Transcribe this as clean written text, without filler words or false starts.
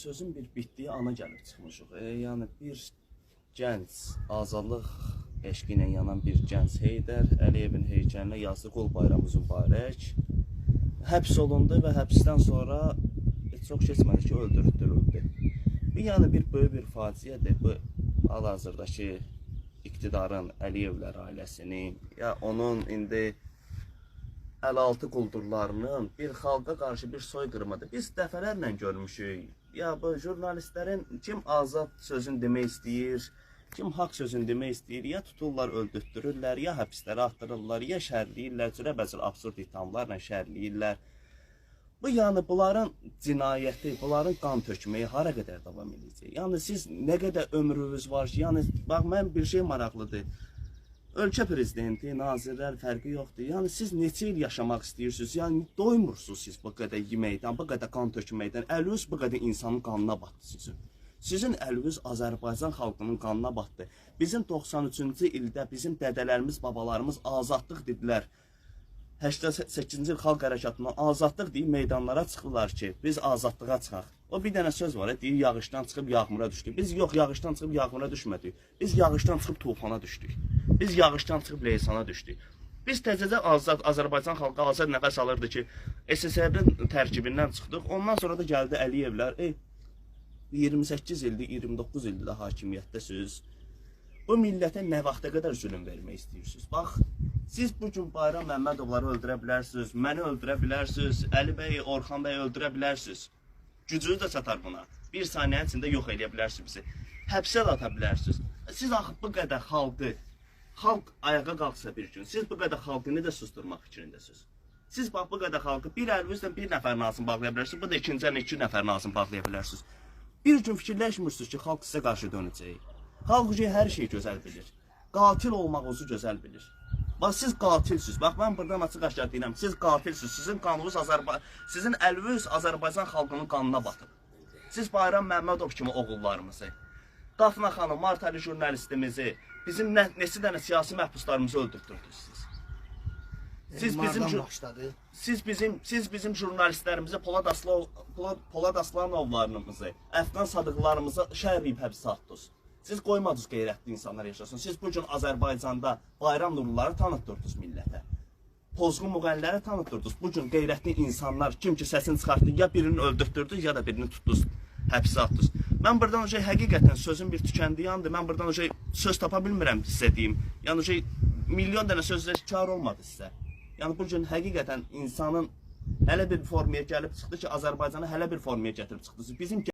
sözün bir bitdiyi ana gəlib çıxmışıq. Yəni bir gənc, azadlıq eşqi ilə yanan bir gənc Heydər Əliyevin heykəlinə yazdı qol bayramınız mübarək. Həbs olundu və həbsdən sonra çox keçmədi ki, öldürüldü. Bu yəni bir böyük bir faciədir. Bu hal-hazırdakı iqtidarın, Əliyevlər ailəsinin, ya onun indi əlaltı quldurlarının bir xalqa qarşı bir soyqırımıdır. Biz dəfələrlə görmüşük. Ya bu jurnalistlərin kim azad sözün demək istəyir, kim haqq sözün demək istəyir, ya tuturlar, öldürtdürürlər, ya həbslərə atdırırlar, ya şərləyirlər, cürəbəcür absurd ithamlarla şərləyirlər. Bu yəni bunların cinayəti, bunların qan tökməyi hara qədər davam edəcək? Yəni siz nə qədər ömrünüz var ki, yəni bax mən bir şey maraqlıdır. Ölkə prezidenti, nazirlər fərqi yoxdur. Yəni siz neçə il yaşamaq istəyirsiniz? Yəni doymursunuz siz bu qədər yeməkdən, bu qədər qan tökməkdən. Əliniz bu qədər insanın qanına batdı sizin. Sizin əliniz Azərbaycan xalqının qanına batdı. Bizim 93-cü ildə bizim dədələrimiz, babalarımız azadlıq dedilər. 88-ci il xalq hərəkatından azadlıq deyib meydanlara çıxdılar ki, biz azadlığa çıxaq. O bir dənə söz var, deyir yağışdan çıxıb yağmura düşdük. Biz yox, yağışdan çıxıb yağmura düşmədik. Biz yağışdan çıxıb tufana düşdük. Biz yağışdan çıxıb leysana düşdük. Biz təzəcə azad Azərbaycan xalqı azad nəfəs alırdı ki, SSR-nin tərkibindən çıxdıq. Ondan sonra da gəldi Əliyevlər. 28 ildir, 29 ildir də hakimiyyətdəsiniz. Bu millətə nə vaxta qədər zülm vermək istəyirsiniz? Bax, siz bu gün Bayram Məmmədovları öldürə bilərsiniz, məni öldürə bilərsiniz, Əli bəy, Orxan bəy öldürə bilərsiniz. Gücünüz də çatar buna. Bir saniyənin içində yox eləyə bilərsiniz bizi. Həbsə də ata bilərsiniz. Siz axı bu qədər xalqı, xalq ayağa qalxsa bir gün, siz bu qədər xalqı necə susturmaq fikrindəsiniz? Siz bax bu qədər xalqı bir əlinizlə bir nəfərin ağzını bağlaya bilərsiniz, bu da ikinci əllə iki nəfərin ağzını bağlaya bilərsiniz. Bir gün fikirləşmirsiniz ki, xalq sizə qarşı dönəcək. Xalq hər şeyi gözəl bilir. Qatil olmağınızı gözəl bilir. Bax siz qatilsiniz. Bax mən buradan açıq-aşkar deyirəm, siz qatilsiniz. Sizin qanınız sizin əliniz Azərbaycan xalqının qanına batıb. Siz Bayram Məmmədov kimi oğullarımızı, Dafna xanım, Martali jurnalistimizi, bizim neçə dənə siyasi məhbuslarımızı öldürtdürdünüz siz. Siz bizim başladı. Siz bizim jurnalistlərimizi, Polad Aslanov, Polad Aslanovlarımızı, Əfqan Sadıqlarımızı şərləyib həbsə atdınız. Siz qoymadınız qeyrətli insanlar yaşasın. Siz bu gün Azərbaycanda Bayram Nurluları tanıtdırdınız millətə. Pozğun müğənniləri tanıtdırdınız. Bu gün qeyrətli insanlar kim ki səsini çıxartdı, ya birini öldürtdürdünüz, ya da birini tutdunuz, həbsə atdınız. Mən buradan o şey həqiqətən sözün bir tükəndiyi andır. Mən buradan o şey söz tapa bilmirəm sizə deyim. Yəni o şey milyon dənə sözlə kar olmadı sizə. Yəni bu gün həqiqətən insanın hələ bir formaya gəlib çıxdı ki, Azərbaycanı hələ bir formaya gətirib çıxdınız. Bizim